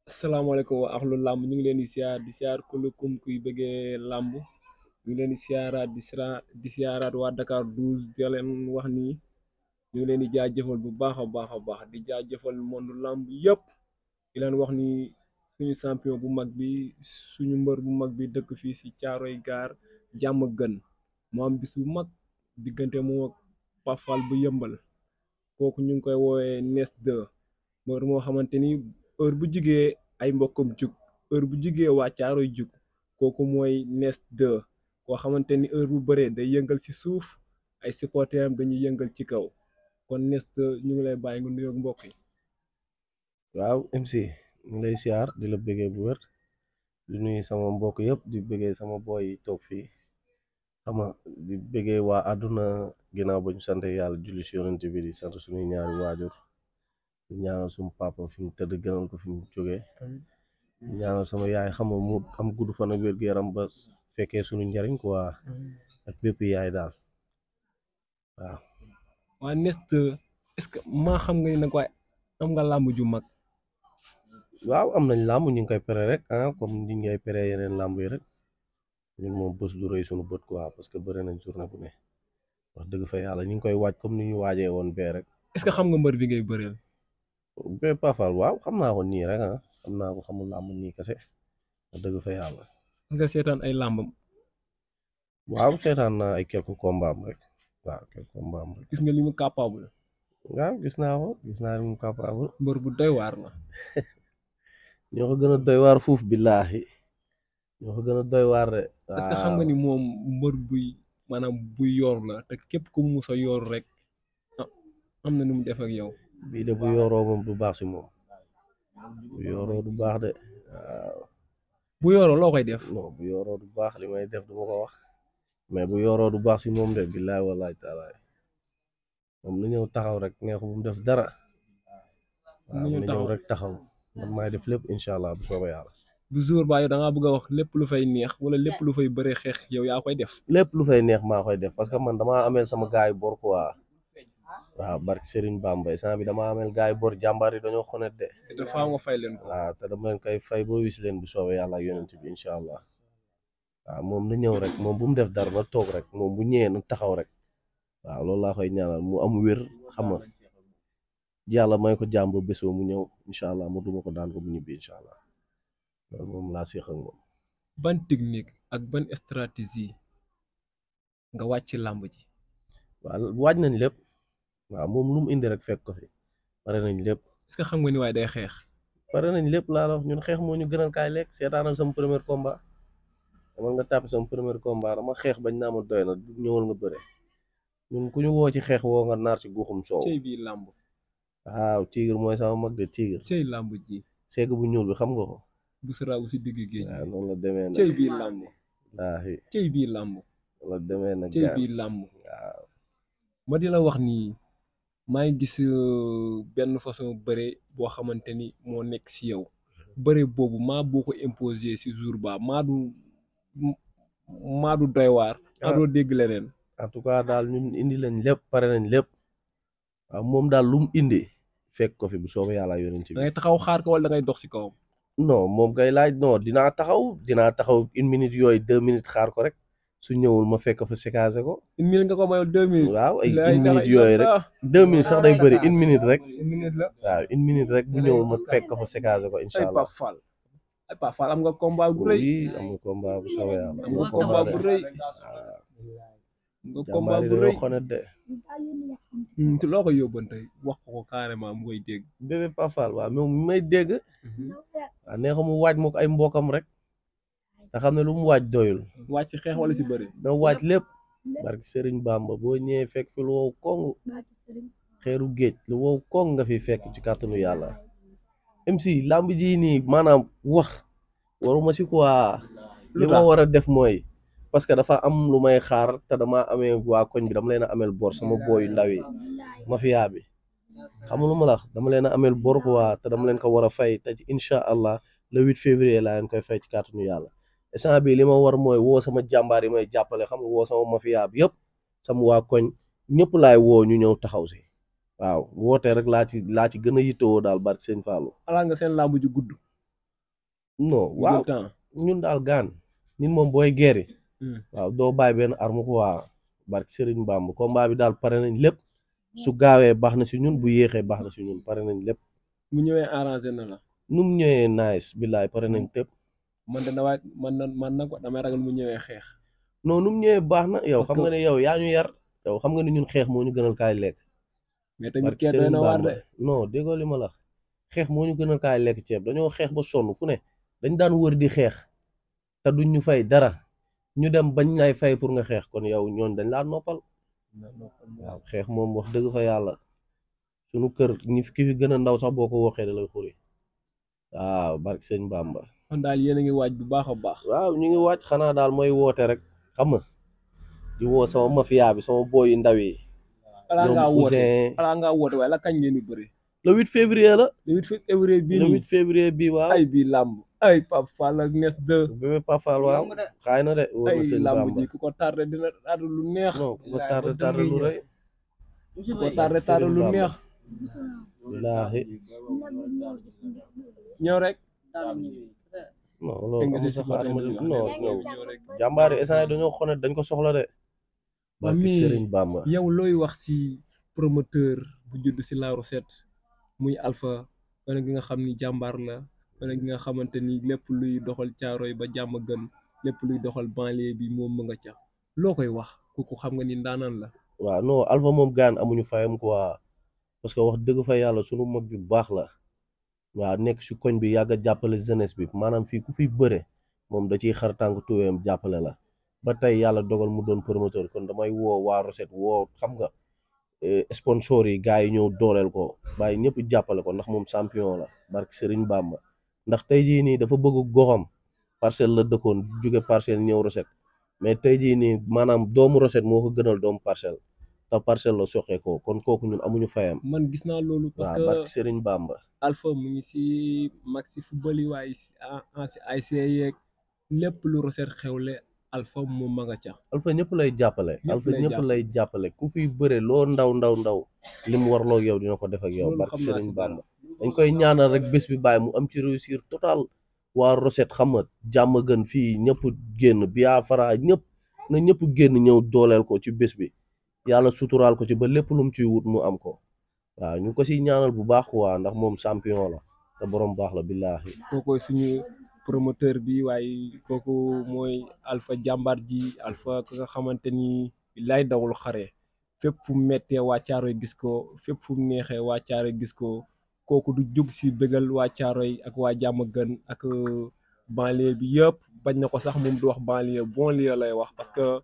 asalaamaaleykum wa axlu làmb ñu ngi leen di siyaar kulukum kuy bëggee làmb ñu ngi leen di siyaaraat di siyaaraat waa Dakar 12 di leen wax ni ñu ngi leen di jaajëfal bu baax a baax a baax di jaajëfal monde làmb yëpp di leen wax ni suñu champion bu mag bi suñu mbër bu mag bi dëkk fii si Caaroy gaar jàmm gën mu am bis bu mag diggante moom ak Pafal bu yëmbal kooku ñu ngi koy woowee Nes 2 mbër moo xamante ni heure bu jugee ay mbokkam jug heure bu jugee waa Caaroy jug kooku mooy Nes 2 koo xamante ni heure bu bëree day yëngal ci suuf ay supporteram dañuy yëngal ci kaw kon Nes 2 ñu ngi lay bàyyi nga nuyoog mbokk yi. waaw MC ñu ngi lay siyaar di la bëggee bu wér di nuyu sama mbokk yëpp di bëggee sama boy yi toog fii xama di bëggee waa àdduna ginnaaw ba ñu sant yàlla julli si yonent bi di sant suñuy ñaari waajur di ñaanal suñu papa fi mu tëdd gënal ko fi mu jógee di ñaanal sama yaay xam nga mu am gudd fan ak wér-gu-yaram ba fekkee suñu njariñ quoi ak bépp yaay daal waaw. waa Nes 2 est-ce que maa xam nga ni nag waaye am nga làmb ju mag. waaw am nañ làmb ñu ngi koy pere rek comme ni ngay pere yeneen làmb yi rek ñun moom bés du rëy suñu bët quoi parce que bëri nañ journée bu ne wax dëgg fa yàlla ñu ngi koy waaj comme ni ñu waajee woon bee rek. est-ce que xam nga mbër bi ngay bëreel. bee Pafal waaw xam naa ko nii rek xam naa ko xamul làmb nii kese wax dëgg fa yàlla. est-ce que seetaan ay làmbam. waaw seetaan naa ay quelques combats am rek waaw quelques combats am rek. gis nga li mu capable. waaw gis naa ko gis naa li mu capable. mbër bu doy waar la. ñoo ko gën a doy waar fuuf billaahi ñoo ko gën a doy waar de. est-ce que xam nga ni moom mbër buy maanaam buy yor la te képp ku mu musa yor rek am na nu mu def ak yow. bii de bu yoroo moom du baax si moom bu yoroo du baax de waaw. bu yoroo loo koy def. non bu yoroo du baax li may def du ma ko wax mais bu yoroo du baax si moom de billaahi wallaahi taalaay moom na ñëw taxaw rek neexu bu mu def dara. waaw na ñëw rek taxaw man maay def lépp incha allah bu soobee yàlla. bu jour ba yow da ngaa bëgg a wax lépp lu fay neex wala lépp lu fay bëree xeex yow yaa koy def. lépp lu fay neex maa koy def parce que man damaa ameel sama gaay bor quoi waaw barke Serigne Bamba sant bi damaa ameel gaay bor jàmbaar yi dañoo xonet de. te faa nga fay leen ko. waaw te dama leen koy fay boo wis leen bu soobee yàlla ak yonent bi incha allah waaw moom na ñëw rek moom bu mu def dara na toog rek moom bu ñëwee na taxaw rek waaw loolu laa koy ñaanal mu am wér xam nga yàlla may ko jàmm ba bés ba mu ñëw incha allah mu duma ko daan ko bu ñibbi incha allah loolu moom laa séq ak moom. ban technique ak ban stratégie nga wàcc làmb ji. waaw waaj nañ lépp waaw moom lu mu indi rek fekk ko fi pare nañ lépp. est-ce que xam nga ni waaye day xeex. pare nañ lépp laa la wax ñun xeex moo ñu gënal kaay lekk seetaanal sama premier combat dama nga tàpp sama premier combat dama xeex bañ naa ma doy na ñëwal nga bëre ñun ku ñu woo ci xeex woo nga naar ci guuxum soow. cey bii làmb. waaw tigre mooy sama mag de tigre. cey làmb ji. segg bu ñuul bi xam nga ko. bu saraabu si digg géej. waaw noonu la demee nag. cey bii làmb. wallaahi. cey bii làmb. noonu la demee nag. cey bii làmb. waaw. ma di la wax nii maa ngi gis benn façon bëre boo xamante ni moo nekk si yow bëre boobu maa boo ko imposé si jour ba maa du doy waar. maa doo dégg leneen. en tout cas daal ñun indi lañ lépp pare nañ lépp waaw moom daal lu mu indi fekk ko fi bu soobee yàlla yonent bi. da ngay taxaw xaar ko wala da ngay dox si kawam. non moom kay laaj non dinaa taxaw 1 minute yooyu 2 minutes xaar ko rek su ñëwul ma fekk fa séquencé ko. 1 minute nga ko mayoo 2 minutes. waaw ay 1 minute yooyu rek 2 minutes sax day bëri 1 minute rek. 1 minute la. waaw 1 minute rek bu ñëwul ma fekk fa séquencé ko incha allah. ay Pape Fall am nga combat bu rëy. oui am nga combat bu soobee yàlla. am nga combat bu rëy. nga combat bu rëy xonet de. te loo ko yóbbante wax ko carrément mu koy dégg. bébé Pape Fall waaw moom mi may dégg. waaw nee ko mu waaj moo ko ay mbokam rek. te xam ne lu mu waaj doyul. waaj ci xeex wala si bëri. na waaj lépp. barki Serigne Bamba boo ñëwee fekk fi lu wow kong. xeeru géej lu wow kong nga fi fekk ci kàttanu yàlla. MC làmb ji nii maanaam wax waruma si quoi. li ma war a def mooy. parce que dafa am lu may xaar te dama amee waa koñ bi dama leen a ameel bor sama booyu ndaw yi mafia bi xam lu ma la dama leen a ameel bor quoi te dama leen ko war a fay te incha allah le 8 février laa leen koy fay ci kàttanu yàlla instant bi li ma war mooy woo sama jàmbaar yi may jàppale xam nga woo sama mafia bi yëpp sama waa koñ ñëpp laay woo ñu ñëw taxaw si waaw woote rek laa ci gën a yittewoo daal barki sëñ Fallou. alaa nga seen làmb ju gudd. non mu waaw jël temps. ñun daal gaan nit moom booy guerre Hmm. waaw doo bàyyi benn arme ko waa barki Serigne Bamba combat bi daal pare nañ lépp su gaawee baax na si ñun bu yéexee baax na si ñun pare nañ lépp mu ñëwee arrangé na la. nu mu ñëwee nice billaay pare nañ tépp man de dawaay man nag damay ragal mu ñëwee xeex. non nu mu ñëwee baax na yow Parce xam que- nga ne yow yaa ñu yar yow xam nga ne ñun xeex moo ñu gënal kaay lekk mais tamit barki kee doy Serigne na waar Bamba de. non déggoo li ma la xeex moo ñu gënal kaay lekk ceeb dañoo xeex ba sonn fu ne dañ daan wër di xeex te duñ ñu fay dara ñu dem bañ lay fay pour nga xeex kon yow ñooñ dañ laa noppal waaw xeex moom wax dëgg fa yàlla sunu kër ki fi gën a ndaw sax boo ko waxee da lay xuri waaw barki sëñ Bamba kon daal yéen a ngi waaj bu baax a baax. waaw ñu ngi wàcc xanaa daal mooy woote rek xam nga di woo sama mafia bi sama boy yu ndaw yi balaa ñoom ngaa woote Ouzin balaa ngaa woote waaye la kañ ngeen di bëri. le 8 février la le 8 février bii le nii 8 février bii waaw ay bii làmb ay Pape Fall ak Nes 2 bébé Pafal waaw xaay na de wóor na ay sëñ làmb Bamba ji ku ko tardé dina tardé lu neex. non ku ko tardé lu rëy ku ko tardé lu neex. wallaahi ñëw rek. non dégg nga loolu amul si sax supporter arma yi non wax ñëw ñëw rek. jàmbaari instant yi dañoo xone dañ ko soxla de barki mais Sëriñ Bamba yow looy wax si promoteur bu judd si La Roussette muy Alpha wala gi nga xam ni jàmbaar la wala gi nga xamante ni lépp luy doxal Caaroy ba jàmm gën lépp luy doxal banlieue bi moom mu nga ca loo koy wax kooku xam nga ni ndaanaan la. waaw non Alpha moom gaan amuñu fayam quoi parce que wax dëgg fa yàlla sunu mag ju baax la waaw nekk si koñ bi yàgg a jàppale jeunesse bi maanaam fii ku fiy bëre moom da ciy xar tànk tuweem jàppale la ba tey yàlla dogal mu doon promoteur kon damay woo waa Roussette woo xam nga sponsor yi gars yi ñëw dooleel ko bàyyi ñëpp jàppale ko ndax moom champion la barki Serigne Bamba ndax tey jii nii dafa bëgg goxam parcelle la dëkkoon jóge parcelle ñëw Roussette mais tey jii nii maanaam doomu Roussette moo ko gënal doomu parcelle te parcelle la soxee ko kon kooku ñun amuñu fayam man gis naa loolu parce waaw que barki Serigne Bamba Alpha mu ngi si maxi football yi waaye si ASC yeeg lépp lu Roussette xewle Alpha moom ma nga ca. Alpha ñëpp lay jàppale Ñëpp Alpha lay ñëpp jàppale. lay jàppale ku fiy bëre loo ndaw li mu warloo yow dina ko def ak yow Loolu barki xam naa Serigne si dara. Bamba dañ koy ñaanal rek bés bi bàyyi mu am ci réussir total waa Roussette xam nga jàmm gën fii ñëpp génn Biafra ñëpp na ñëpp génn ñëw dooleel ko ci bés bi yàlla suturaal ko ci ba lépp lu mu ciy wut mu am ko waaw ñu ko siy ñaanal bu baax waa ndax moom champion la te borom baax la billaahi kooku suñu promoteur bi waaye kooku mooy Alpha jàmbaar ji Alpha ka nga xamante ni lay dawul xare fépp fu mu mettee waa Caaroy gis ko fépp fu mu neexee waa Caaroy gis ko kooku du jug si bégal waa Caaroy ak waa jàmm gën ak banlieue bi yëpp bañ na ko sax moom du wax banlieue banlieue lay wax parce que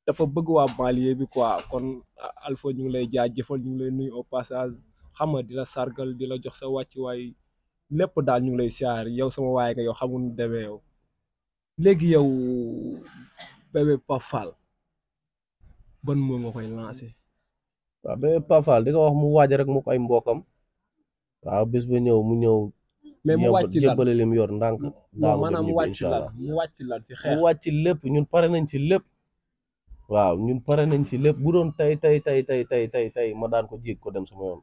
dafa bëgg waa banlieue bi quoi kon Alpha ñu ngi lay jaajëfal ñu ngi lay nuyu au passage xam nga di la sargal di la jox sa wàccuwaay lépp daal ñu ngi lay siyaar yow sama waay nga yow xamul nu demee yow léegi yow bébé Pape Fall ban moo nga koy lancé. waaw ba Pafal di ko wax mu waaj rek mu ko ay mbokam waaw bés ba ñëw mu ñëw mais mu wàcc lan jébbale lim yor ndànk non daanu maanaam dem mu ñibbi wàcc incha lan allah mu wàcc lan si mu xeex. wàcc lépp ñun pare nañ ci lépp waaw ñun pare nañ ci lépp bu doon tey ma daan ko jéeg ko dem sama yoon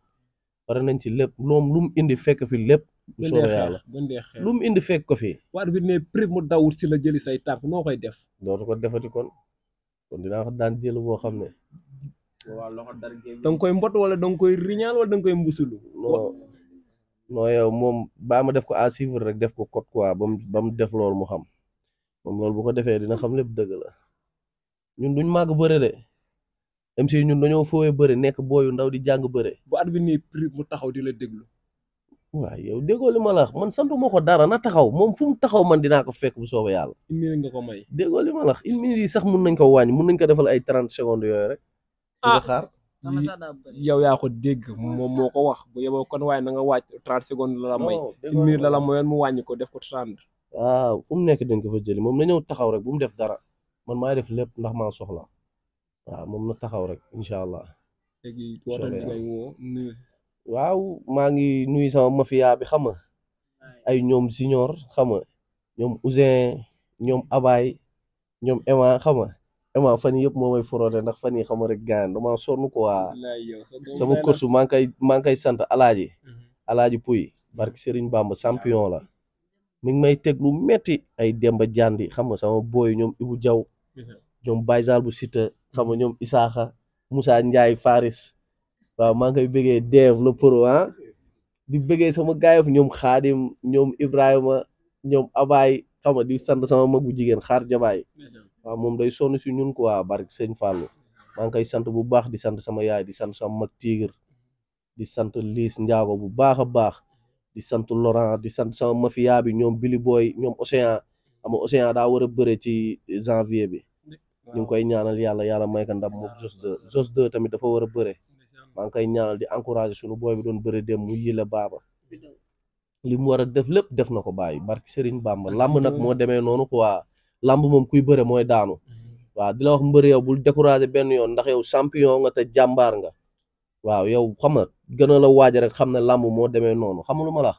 pare nañ ci lépp moom lu mu indi fekk fi lépp bu soobee yàlla gën dee xeex lu mu indi fekk ko fi waat bi ne prix mu dawut si la jëli say tànk noo koy def. dootu ko defati kon dinaa ko daan jël boo xam ne da nga koy mbot wala da nga koy riñaan wala da nga koy mbusulu. non yow moom baa ma def ko à suivre rek def ko code quoi ba mu def loolu mu xam moom loolu bu ko defee dina xam lépp dëgg la ñun duñ màgg bëre de MC ñun dañoo foowee bëre nekk booyu ndaw di jàng bëre bu at bi nii prix mu taxaw di la déglu. waaw yow déggoo li ma la wax man santu ma ko dara na taxaw moom fu mu taxaw man dinaa ko fekk bu soobee yàlla une minute nga ko may. déggoo li ma la wax une minute yi sax mun nañ ko wàññi mun nañ ko defal ay 30 secondes yooyu rek di ko xaar yow yaa ko dégg moom moo ko wax bu yeboo kon waaye na nga wàcc 30 secondes la la may. une minute la la mayoon mu wàññi ko def ko 30. waaw fu mu nekk dañ ko fa jëli moom na ñëw taxaw rek bu mu def dara man maay def lépp ndax maa soxla waaw moom na taxaw rek incha allah. léegi wootal bi ngay woo nuyu. waaw maa ngi nuyu sama mafia bi xam nga ay ñoom Junior xam nga ñoom Ouzin ñoom Abay ñoom Emma xam nga Emma fan yii yëpp moo may foroote ndax fan yii xam nga rek gaan dama sonn quoi sama course maa ngi koy sant alaaji Puy barki Serigne Bamba champion la mi ngi may teg lu metti ay Demba Jandi xam nga sama booy ñoom Ibou Diaw ñoom Baysal bu Siteu xam nga ñoom Isaaxa Moussa Ndiaye Faris waaw maa ngi koy bëggee Dev le pro di bëggee sama gaay yi ñoom Xaadim ñoom Ibrahima ñoom Abaay xam nga di sant sama mag bu jigéen xaar jabaay waaw moom day sonn si ñun quoi barke sëñ Fallou maa ngi koy sant bu baax di sant sama yaay di sant sama mag Tigre di sant Liis Njaago bu baax a baax di sant Laurent di sant sama mafia bi ñoom Billy Boy ñoom Océan ama Océan daa war a bëre ci janvier bi ñu ngi koy ñaanal yàlla may ko ndam moom Zos 2 tamit dafa war a bëre maa ngi koy ñaanal di encourager suñu booy bi doon bëre dem mu yile baaba li mu war a def lépp def na ko bàyyi barki Serigne Bamba lamb nag moo demee noonu quoi lamb moom kuy bëre mooy daanu waaw di la wax mbër yow bul décourager benn yoon ndax yow champion nga te jàmbaar nga waaw yow xam nga gën a la waaj rek xam ne lamb moo demee noonu xam nga lu ma la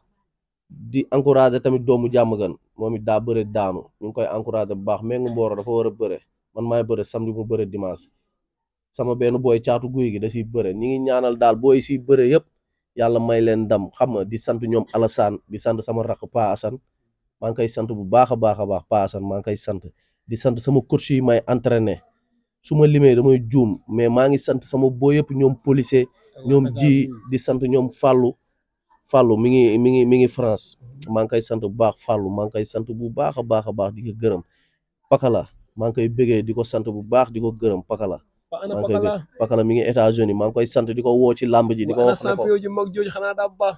di encourager tamit doomu jàmm gan moom it daa bëre daanu ñu ngi koy encourager bu baax mais nga mbooro dafa war a bëre man maay bëre samedi mu bëre dimanche sama benn booy caatu guy gi da siy bëre ñi ngi ñaanal daal booy siy bëre yëpp yàlla may leen ndam xam nga di sant ñoom Alassane di sant sama rakk Pa Assane maa ngi koy sant bu baax a baax Pa Assane maa ngi koy sant di sant sama coach yi may entraîné su ma limee damay juum mais maa ngi sant sama booy yëpp ñoom policier ñoom ji di sant ñoom Fallou mi ngi France maa ngi koy sant bu baax Fallou maa ngi koy sant bu baax a baax di ko gërëm Pakala maa ngi koy bëggee di ko sant bu baax di ko gërëm Pakala Pakala mi ngi États-Unis maa ngi koy sant di ko woo ci làmb ji di ko wax ne ko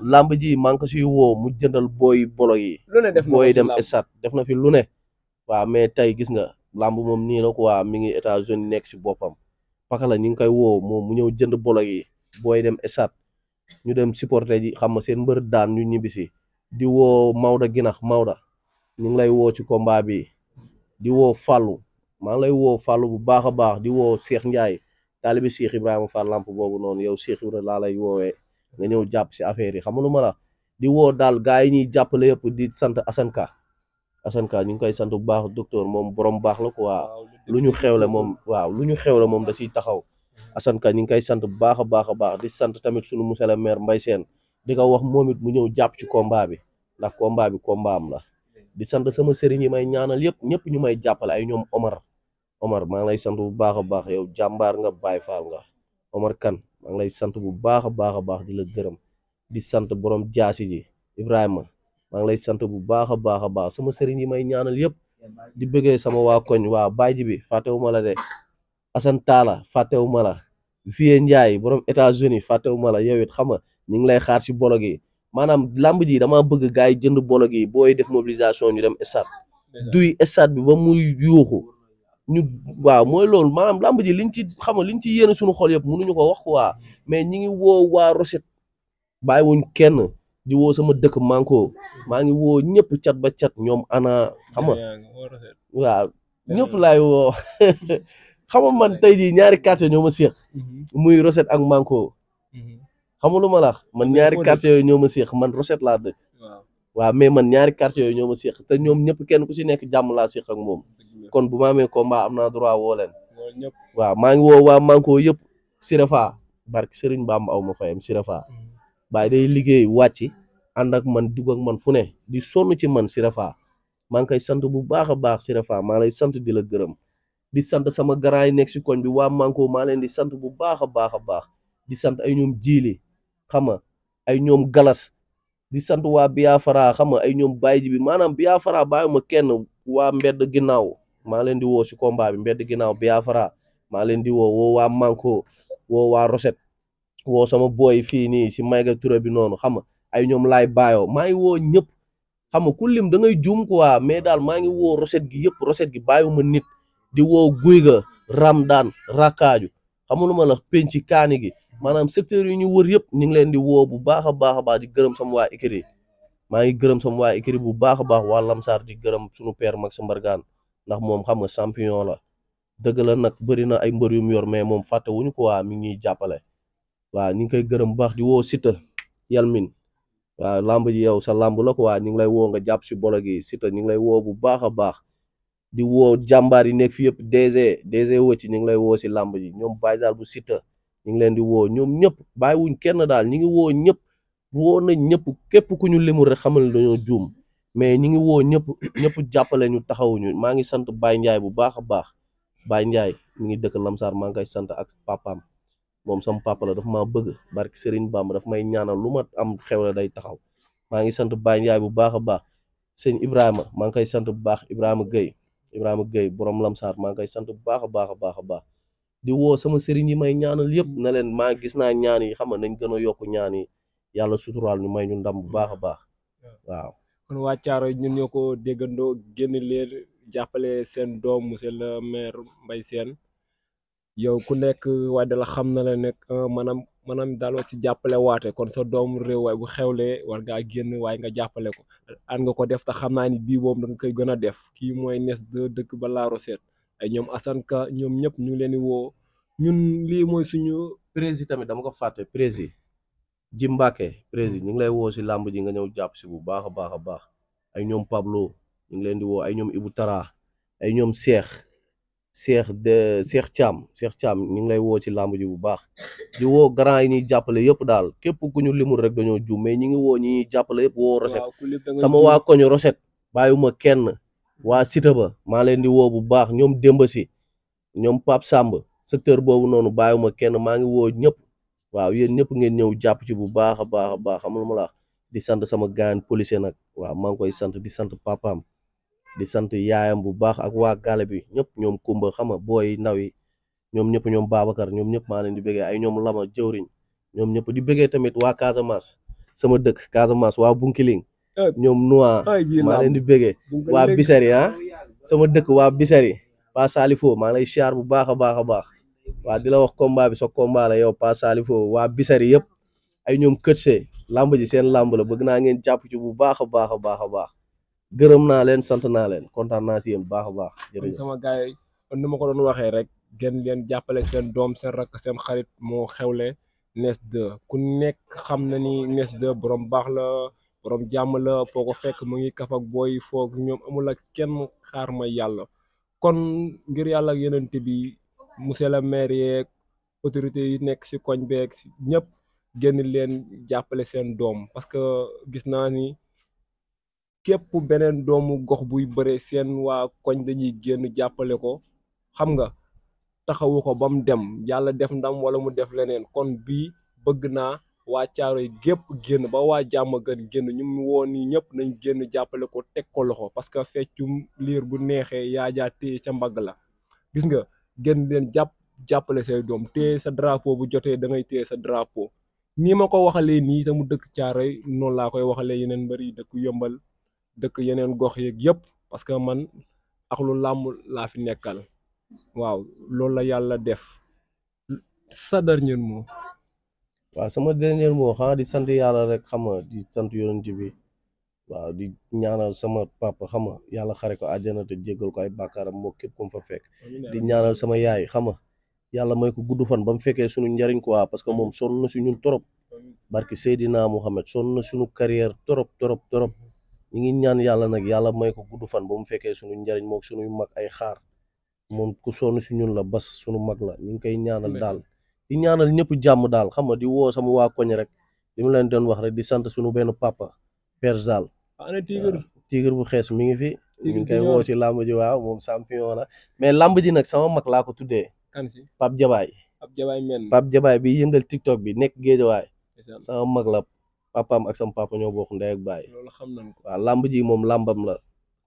làmb ji maa ngi ko siy woo mu jëndal booy bolo yi booy dem estat def na fi lu ne waaw mais tey gis nga làmb moom nii la quoi mi ngi États-Unis nekk si boppam Pakala ñu ngi koy woo moom mu ñëw jënd bolo yi booy dem estat ñu dem supporter ji xam nga seen mbër daan ñu ñibbisi di woo Maodo Ginax Maodo ñu ngi lay woo ci combat bi di woo Fallou maa ngi lay woo Fallou bu baax a baax di woo Cheikh Ndiaye taalibi Cheikh Ibrahima Fall lamp boobu noonu yow Cheikh Ibrahima laa lay woowee nga ñëw jàpp si affaire yi xam nga lu ma la di woo daal gars yi ñuy jàppale yëpp di sant Assane Ka ñu ngi koy sant bu baax docteur moom borom baax la quoi lu ñu xewle moom da ciy taxaw Assane Ka ñu ngi koy sant bu baax a baax di sant tamit sunu monsieur le maire Mbaye Sène di ko wax moom it mu ñëw jàpp ci combat bi ndax combat bi combat am la di sant sama sëriñ yi may ñaanal yëpp ñëpp ñu may jàppale ay ñoom Omar maa ngi lay sant bu baax a baax yow jàmbaar nga Baay Faal nga Omar Kan maa ngi lay sant bu baax a baax di la gërëm di sant borom jaasi ji Ibrahima maa ngi lay sant bu baax a baax sama sëriñ yi may ñaanal yëpp di bëggee sama waa koñ waa baay ji bi fàttewuma la de Assane Talla fàttewuma la Vieux Ndiaye borom États-Unis fàttewuma la yow it xam nga ñu ngi lay xaar si bolog yi maanaam lamb ji dama bëgg gars yi jënd bolog yi booy def mobilisation ñu dem stade duy stade bi ba muy yuuxu ñu waaw mooy loolu maanaam lamb ji liñ ci xam nga liñ ci yéene suñu xol yëpp mënuñu ko wax quoi mais ñi ngi woo waa Rossette bàyyiwuñ kenn di woo sama dëkk Manko maa ngi woo ñëpp cat ba cat ñoom ana xam nga waaw ñëpp laay woo xam nga man tey jii ñaari quartier ñoo ma séex muy Rossette ak Manko xam nga lu ma la man ñaari quartier yooyu ñoo ma séex man Rossette laa dëkk waaw mais man ñaari quartier yooyu ñoo ma séex te ñoom ñëpp kenn ku si nekk jàmm laa séex ak moom kon bu ma amee combat am naa droit woo leen waaw maa ngi woo waa Manko yëpp Sirefa barki Serigne Bamba aw ma fayam Sirefa baay day liggéey wàcc ànd ak man dugg ak man fu ne di sonn ci man Sirefa maa ngi koy sant bu baax a baax Sirefa maa lay sant di la gërëm di sant sama grand yi nekk si koñ bi waa Manko maa leen di sant bu baax a baax di sant ay ñoom jiili xam nga ay ñoom galas di sant waa Biafra xam nga ay ñoom Baye ji bi maanaam Biafra bàyyuma kenn waa mbedd ginnaaw maa leen di woo si combat bi mbedd ginnaaw Biafra maa leen di woo waa Manko woo waa Rossette woo sama boy fii nii si Mayga Touré bi noonu xam nga ay ñoom laay baayoo maa ngi woo ñëpp xam nga ku lim da ngay juum quoi mais daal maa ngi woo Rossette gi yëpp Rossette gi bàyyiwuma nit di woo guy ga Ramdaan Rakkaaju xam nga lu ma la penc kaani gi maanaam secteur yi ñu wër yëpp ñu ngi leen di woo bu baax a baax di gërëm sama waa écurie maa ngi gërëm sama waa écurie bu baax a baax waa Lamsar di gërëm suñu père Max Mbargane ndax moom xam nga champion la dëgg la nag bëri na ay mbër yu mu yor mais moom fàtte wuñu ko waa mi ngi ñuy jàppale waaw ñu ngi koy gërëm bu baax di woo Siteu Yalmin waaw lamb ji yow sa lamb la ko waa ñu ngi lay woo nga jàpp si bolo gi Siteu ñu ngi lay woo bu baax a baax di woo jàmbaar yi nekk fi yëpp DG wëcc ñu ngi lay woo si lamb ji ñoom Baysal bu Siteu ñu ngi leen di woo ñoom ñëpp bàyyiwuñ kenn daal ñu ngi woo ñëpp woo nañ ñëpp képp ku ñu limul rek xamal dañoo juum mais ñi ngi woo ñëpp ñëpp jàppale ñu taxawuñu maa ngi sant Baye Ndiaye bu baax a baax Baye Ndiaye mi ngi dëkk Lamsar maa ngi koy sant ak papaam moom sama papa la dafa maa bëgg barki Serigne Bamba dafa may ñaanal lu ma am xewle day taxaw maa ngi sant Baye Ndiaye bu baax a baax sëñ Ibrahima maa ngi koy sant bu baax Ibrahima Gueye borom Lamsar maa ngi koy sant bu baax a baax a baax a baax di woo sama sëriñ yi may ñaanal yëpp na leen maa gis naa ñaan yi xam nga nañ gën a yokk ñaan yi yàlla suturaal ñu may ñu ndam bu baax a baax waaw. kon waa Thiaroye ñun ñoo ko déggandoo génn leen jàppale seen doom monsieur le maire Mbaye Sène yow ku nekk waaye dala xam na la nekk maanaam daal si jàppale waate kon sa doom réew waaye bu xewlee war ngaa génn waaye nga jàppale ko an nga ko def te xam naa ni bii moom da nga koy gën a def kii mooy Ness 2 dëkk ba La Rosette ay ñoom Assane Ka ñoom ñëpp ñu ngi leen di woo ñun lii mooy suñu prési tamit dama ko fàtte prési ji Mbàkke prési ñu ngi lay woo si làmb ji nga ñëw jàpp si bu baax a baax a baax ay ñoom Pablo ñu ngi leen di woo ay ñoom Ibou Tara ay ñoom Cheikh Thiam ñu ngi lay woo ci làmb ji bu baax di woo grand yi ñuy jàppale yëpp daal képp ku ñu limul rek dañoo juum mais ñi ngi woo ñi ñuy jàppale yëpp woo Rosette sama waa koñu Rosette bàyyiwuma kenn waa Cité ba maa leen di woo bu baax ñoom Demba si ñoom Pape Samb secteur boobu noonu bàyyiwuma kenn maa ngi woo ñëpp waaw yéen ñëpp ngeen ñëw jàpp ci bu baax a baax a baax xam nga ma la di sant sama gaañ policier nag waaw maa ngi koy sant di sant papaam di sant yaayam bu baax ak waa gale bi ñëpp ñoom Kumba xam nga booy ndaw yi ñoom ñëpp ñoom Babacar ñoom ñëpp maa leen di bëggee ay ñoom Lama jëwriñ ñoom ñëpp di bëggee tamit waa Casamance sama dëkk Casamance waa Bunkiling ñoom Noa maa leen di bëggee waa Bisari sama dëkk waa Bisari Pa Salifo maa lay siyaar bu baax a baax a baax waa di la wax combat bi sa combat la yow Pa Salifo waa Bisari yëpp ay ñoom këtse lamb ji seen lamb la bëgg naa ngeen jàpp ci bu baax a baax a baax a baax gërëm naa leen sant naa leen kontaan naa si yéen baax a baax jërëjëf sama gars yi kon ni ma ko doon waxee rek gën leen jàppale seen doom seen rakk seen xarit moo xewle Ness 2 ku nekk xam na ni Ness 2 borom baax la borom jàmm la foo ko fekk mu ngi kaf ak booy foog ñoom amul ak kenn xaar ma yàlla kon ngir yàlla ak yenente bi monsieur le maire yeeg autorité yi nekk si koñ beeg si ñëpp génn leen jàppale seen doom parce que gis naa ni képp beneen doomu gox buy bëre seen waa koñ dañuy génn jàppale ko xam nga taxawu ko ba mu dem yàlla def ndam wala mu def leneen kon bii bëgg naa waa Thiaroye gépp génn ba waa jàmm gën génn ñu mu woon ni ñëpp nañ génn jàppale ko teg ko loxo parce que feccum liir bu neexee yaajaa téye ca mbagg la gis nga génn leen jàppale say doom téye sa drapeau bu jotee da ngay téye sa drapeau nii ma ko waxalee nii te mu dëkk Thiaroye noonu laa koy waxalee yeneen mbëri dëkk Yëmbal dëkk yeneen gox yeeg yëpp parce que man ak lu làmb laa fi nekkal waaw loolu la yàlla def sa dernier mot. waaw sama dernier mot xanaa di sant yàlla rek xam nga di sant yonent bi waaw di ñaanal sama papa xam nga yàlla xare ko àjjana te jéggal ko ay bàkkaaram moo képp ku mu fa fekk di ñaanal sama yaay xam nga yàlla may ko gudd fan ba mu fekkee suñu njariñ quoi parce que moom sonn na si ñun trop barki Seydina Mohamed sonn na suñu carrière trop ñu ngi ñaan yàlla nag yàlla may ko gudd fan ba mu fekkee suñu njariñ mook suñuy mag ay xaar moom ku sonn si ñun la bas suñu mag la ñu ngi koy ñaanal daal di ñaanal ñëpp jàmm daal xam nga di woo sama waa koñ rek li mu leen doon wax rek di sant suñu benn papa Père Zal tigre bu xees mi ngi fi ñu ngi koy woo ci làmb ji waaw moom champion la mais làmb ji nag sama mag laa ko tuddee Pape Jabaay bi yëngal TikTok bi nekk Géejawaay sama mag la papaam ak sama papa ñoo bokk ndey ak baay loolu xam nañ ko waaw làmb ji moom làmbam la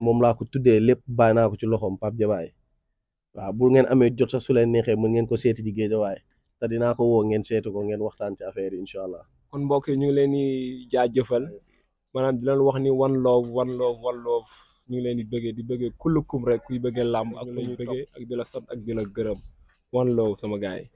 moom laa ko tuddee lépp bàyyi naa ko ci loxoom Pape Jabaay waaw bu ngeen amee jot sax su leen neexee mën ngeen ko seeti ji Géejawaay te dinaa ko woo ngeen seeti ko ngeen waxtaan ci affaire yi incha allah. kon mbokk yi ñu ngi leen di jaajëfal maanaam di leen wax ni one love ñu ngi leen di bëggee kullukum rek kuy bëggee làmb ak la ñu bëggee ak di la sant ak di la gërëm one love sama gaay